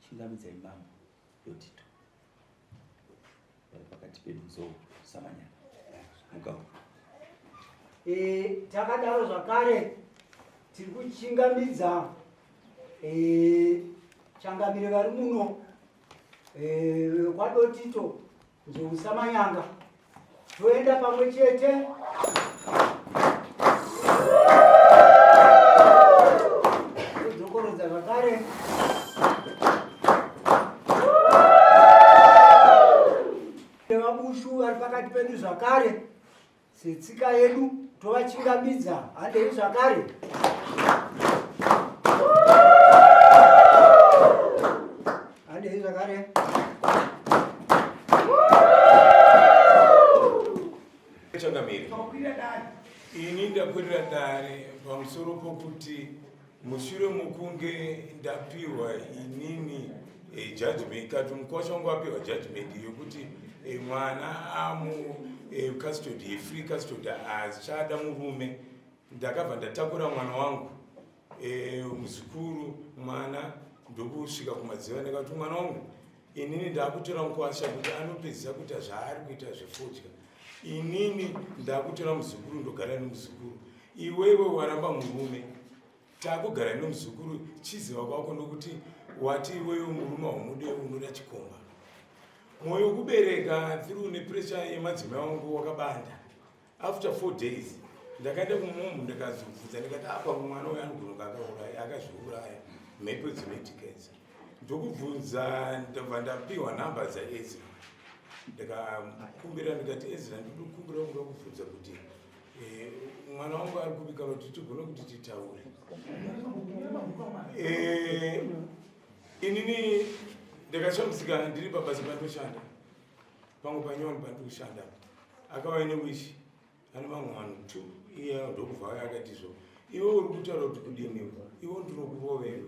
Chingamidzai mambo Dotito vari pakati pedu Nzou Samanyanga Mugauro. E, takadaro zvakare tiri kuchingamidza e, changamire vari muno e, kwaDotito Nzou Samanyanga toenda pamwe chete todzokorodza zvakare vabushu vari pakati pedu zvakare Setsika yedu tovachingamidza handei zvakare. Handei zvakare. Changamire, ini ndakwirira dare pamusoro pokuti mushure mokunge ndapiwa inini e, judgment kati mukwasha wangu apiwa judgment yokuti e, mwana amu e, custody free custody achada murume ndakabva ndatakura mwana wangu e, muzukuru mwana ndokusvika kumadziva ndakati mwana wangu inini ndakutora mukwasha kuti anopedzisa kuita zvaari kuita zvefodya inini ndakutora muzukuru ndogara nemuzukuru iwewe waramba murume takugara nemuzukuru chiziva kwako nokuti wati iwewe murume haumude unoda chikomba mwoyo wekubereka through nepressure yemadzimai wangu wakabanda after four days ndakaenda kumumhu ndikazobvunza ndikati apa mwana uyo anogona akauraya akazviuraya mhepo dzinoitika idzi ndokubvunza ndabva ndapiwa nhamba dzaezra ndikakumbira ndikati ezra ndinokumbira kuda kubvunza kuti eh, mwana wangu ari kupi kana kuti tigone kuti titaure eh, inini ndakashamisika ndiri pabasa pandinoshanda pamwe panyowani pandiri kushanda akauya newishi ane vamwe vanhu two iye ndokubva auya akati izvo iwe uri kutaura kuti kudini iwe ndinokurovera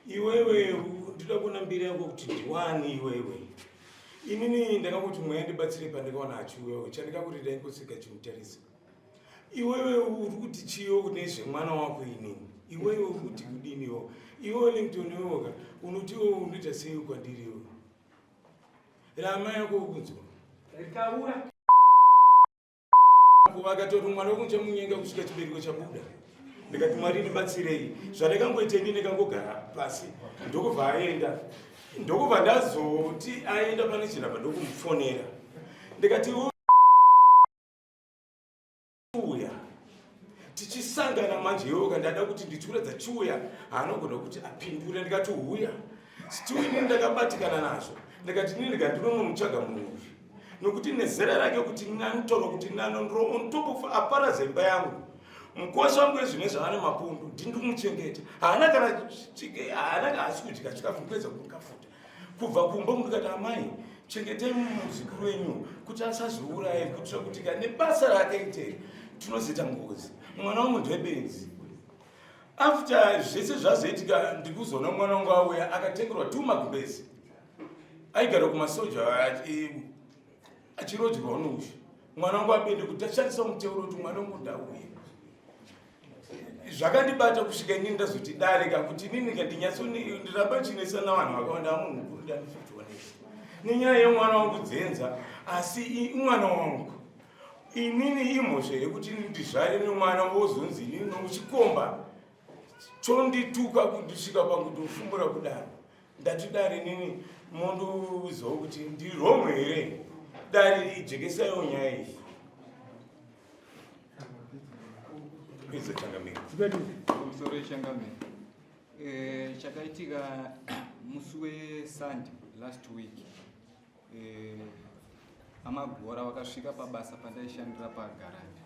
iwewe ndinoda kuona mbiri yako kuti ndiwani iwewe inini ndakangoti mweya ndibatsire pandakaona achiuyawo chandikakuti ndaingoseka chimutarisa iwewe uri kuti chiyo nezvemwana wako inini iwewe uri kuti kudiniwo iwe Wellington iwewoka unoti iwewe unoita sei kwandiri iwe Rama yako ukunzwa. Taura. Vakatoti mwana wekunje munyenga kusvika chibereko chabuda. Ndikati Mwari ndibatsirei. Zvandakangoita ini ndikangogara pasi ndokubva aenda. Ndokubva ndazoti aenda pane chiramba ndokumufonera. Ndikati chiuya tichisangana manje iwewe ndada kuti ndichiuradza chiuya haanogona kuti apindure ndikati huya still ini ndakabatikana nazvo ndikati ini ndika ndinonomutsvaga munhu uyu nokuti nezera rake kuti nanotaura kuti nanondro on top of aparadza imba yangu mukosha wangu ezvine zvaane mapundu ndindikumuchengeta haana kana haana haasi kudya chikafu ndikuedza kumukafuta kubva kumba mukati amai chengetai muzukuru wenyu kuti asazviuraye kuitira kuti ka nebasa raakaiteri tinozoita ngozi mwana wangu ndebenzi after zvese zvazoitika ndikuzoona mwana wangu auya akatengerwa two magumbezi aigara kumasoja achirodzwa unousha mwana wangu abende kuti tashandisa muteuro kuti mwana wangu ndauye zvakandibata kusvika inini ndazoti darika kuti inini kandinyatso ndiramba chinetsana vanhu vakawanda amunhu mukuru ndani 51 years nenyaya yemwana wangu dzenza asi mwana wangu inini imhosva here kuti ndizvare nemwana wozonzi inini nomuchikomba chondituka kundisvika pangundofumbura kudaro ndati dare nini mondiudzawo kuti ndiromwe here dare ijekesaiwo nyaya iyi idzo changamire pamusoro yechangamire eh, chakaitika musi wesunday last week eh, amagora vakasvika pabasa pandaishandira pagarandi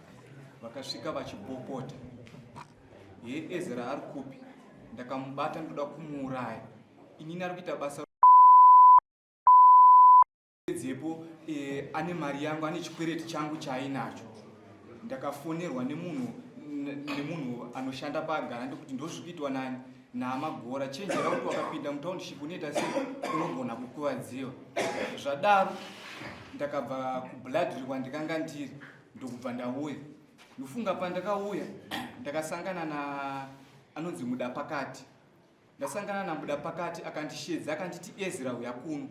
vakasvika vachipopota ye ezra ari kupi ndakamubata ndoda kumuuraya inini ari kuita basa dzepo eh, ane mari yangu ane chikwereti changu chaainacho ndakafonerwa nemunhu nemunhu anoshanda paagara ndikuti ndozviri kuitwa nani naamagora chenjera kuti wakapinda mutownship unoita sei unogona kukuvadziwa zvadaro ndakabva kubladri kwandikanga ndiri ndokubva ndauya ndofunga pandakauya ndakasangana na anonzi mudapakati. Ndasangana naMuda pakati akandishedza akanditi Ezra uya kuno.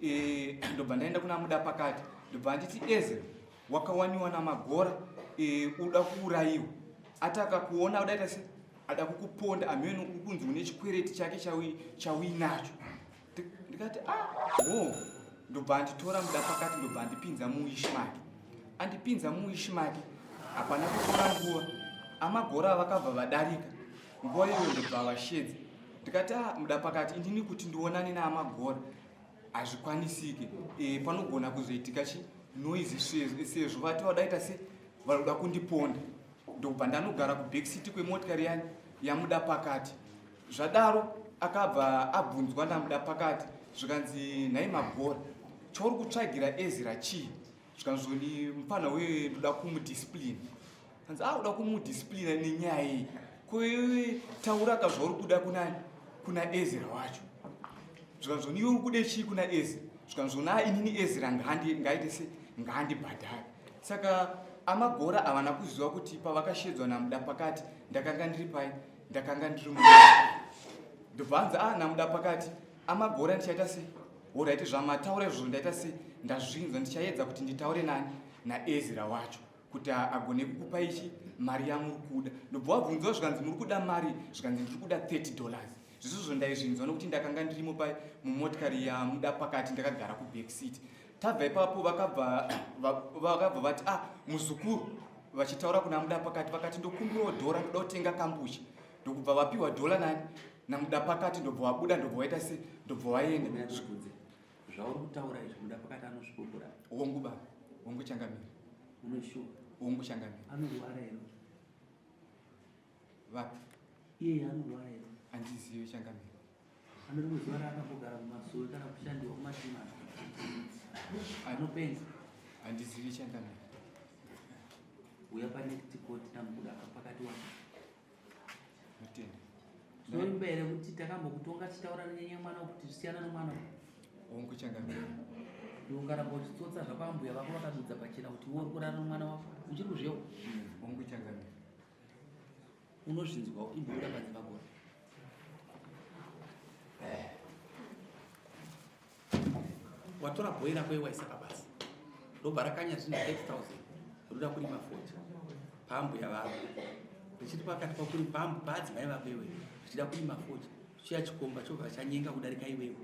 E, ndobva ndaenda kuna Muda pakati ndobva anditi Ezra wakawaniwa naMagora e, uda kuurayiwa ati akakuona udaita se ada kukuponda ameno uri kunzi une chikwereti chake chauinacho. Ndikati ah ho ndobva anditora Muda pakati ndobva andipinza muishi make. Andipinza muishi make hapana kutora nguva amagora vakabva vadarika nguva iyoyo ndobva vashedza. Ndikati ah Muda pakati inini kuti ndionane naamagora hazvikwanisike e, panogona kuzoitika chi noise sezvo vati vadaita se vanoda kundiponda. Ndobva ndanogara kubackseat kwemotikari yani yaMuda pakati. Zvadaro akabva abvunzwa naMuda pakati zvikanzi nhai Magora chauri kutsvagira Ezra chii? Zvikanzoni mupfana uye ndoda kumudiscipline. Kanzi ah uda kumudiscipline nenyaya iyi ko iwe taura ka zvauri kuda kunani kuna Ezra wacho. Zvikanzoni iwe uri kuda chii kuna Ezra? Zvikanzoni ah inini Ezra ngaite se ngaandibhadhare. Saka amagora havana kuziva kuti pavakashedzwa naMuda pakati ndakanga ndiri pai ndakanga ndiri mu ndobva anzi ah naMuda pakati amagora ndichaita se horaiti zvamataura izvozvo ndaita se ndazvinzwa ndichaedza kuti nditaure nani naEzra wacho kuti agone kukupa ichi mari yamuri kuda. Ndobva wabvunziwa zvikanzi muri kuda mari zvikanzi ndiri kuda $30. Zvisizvo ndaizvinzwa nokuti ndakanga ndirimo pai mumotikari yaMuda pakati ndakagara kuback seat. Tabva ipapo vakabva vati ah muzukuru vachitaura kuna Muda pakati vakati ndokumbirawo dhora ndoda kutenga kambuchi. Ndokubva vapiwa dhora nani naMuda pakati ndobva vabuda ndobva vaita se ndobva vaenda. Zvauri kutaura izvi Muda pakati anosvipupura. Hongu baba, hongu changamire. Unoshuwa? Hongu changamire. Anorwara here? Vapi? Iye anorwara here? Handizivi changamire. Anori kuzuva raakambogara mumasowe kana kushandiwa kumatima. Anopenza. Handizivi changamire. Uya panext court naMuda pakati wako. Mutende. Zvinoimba here kuti takambokutonga tichitaura nenyaya yemwana kuti siyana nomwana? Hongu changamire. Iwe ukaramba uchitsotsa zvakwambuya vako vakadudza pachena kuti iwe uri kurara nomwana wako uchiri kuzviyeuka? Hongu changamire. Unozvinzwawo imbobuda panze pagora. Watora bhoi rako iwe waisa pabasa. Ndobva rakanya zvinhu 30,000. Roda kurima 40. Pambuya vako. Richiri pakati pakuri pambu paadzimai vako iwe. Richida kurima 40. Chiya chikomba chobva chanyenga kudarika iwewe.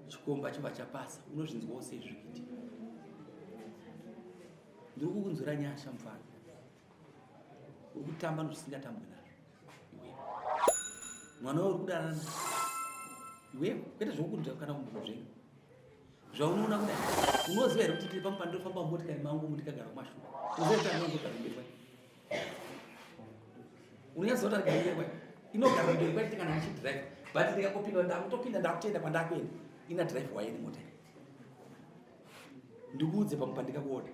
Chikomba chobva chapasa. Unozvinzwawo sei zviri kuitika? Ndiri kukunzwira nyasha mufana. Uri kutamba nezvisingatambwe nazvo. Iwewe. Mwana uri kudanana. Iwewe kwete zvokunzwa kana kumbozvenga. Zvaunoona kudai. Unoziva here kuti tiri pamwe pandinofamba mumotikari mangu ndikagara kumashure. Unoziva kuti anongogara kumberi kwake. Unonyatsoona kuti agara kumberi kwake. Inogara kumberi kwake kana ndichidrive. But ndikangopinda ndakutopinda ndakutoenda kwandakuenda. Ina drive waini mota. Ndikuudze pamwe pandikakuona.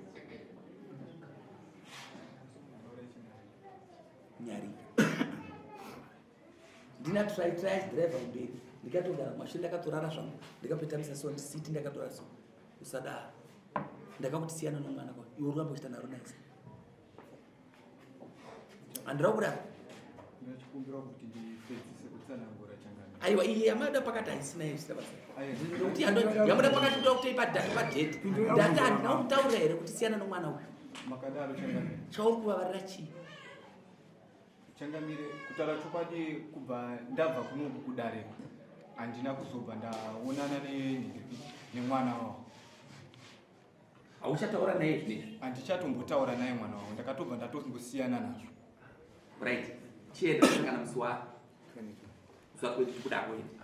Nyarika. Ndina try try driver kumberi. Ndikatogara kumashure ndakatorara zvangu. Ndikapetamisa so ndisiti ndakatora so. Usadaro. Ndakakuti siyana nomwana kwa. Iwe uri kuita naro nice. Andira kudaro. Ndinochikumbira kuti ndipedzise kutsanangura changamire. Aiwa iyi yamada pakati haisina isina basa. Nekuti yamuda pakati ndoda kutoipa date. Ndati handina kutaura here kuti siyana nomwana uyu. Makadaro changamire. Chauri kuvavarira chii? Changamire, kutaura chokwadi kubva ndabva kunoku kudare handina kuzobva ndaonana nemwana wavo. Hauchataura naye zvinezvi? Handichatombotaura naye mwana wavo, ndakatobva ndatongosiyana nazvo. Right. Chienda kana musi wa musi wa 22 kuda kuenda.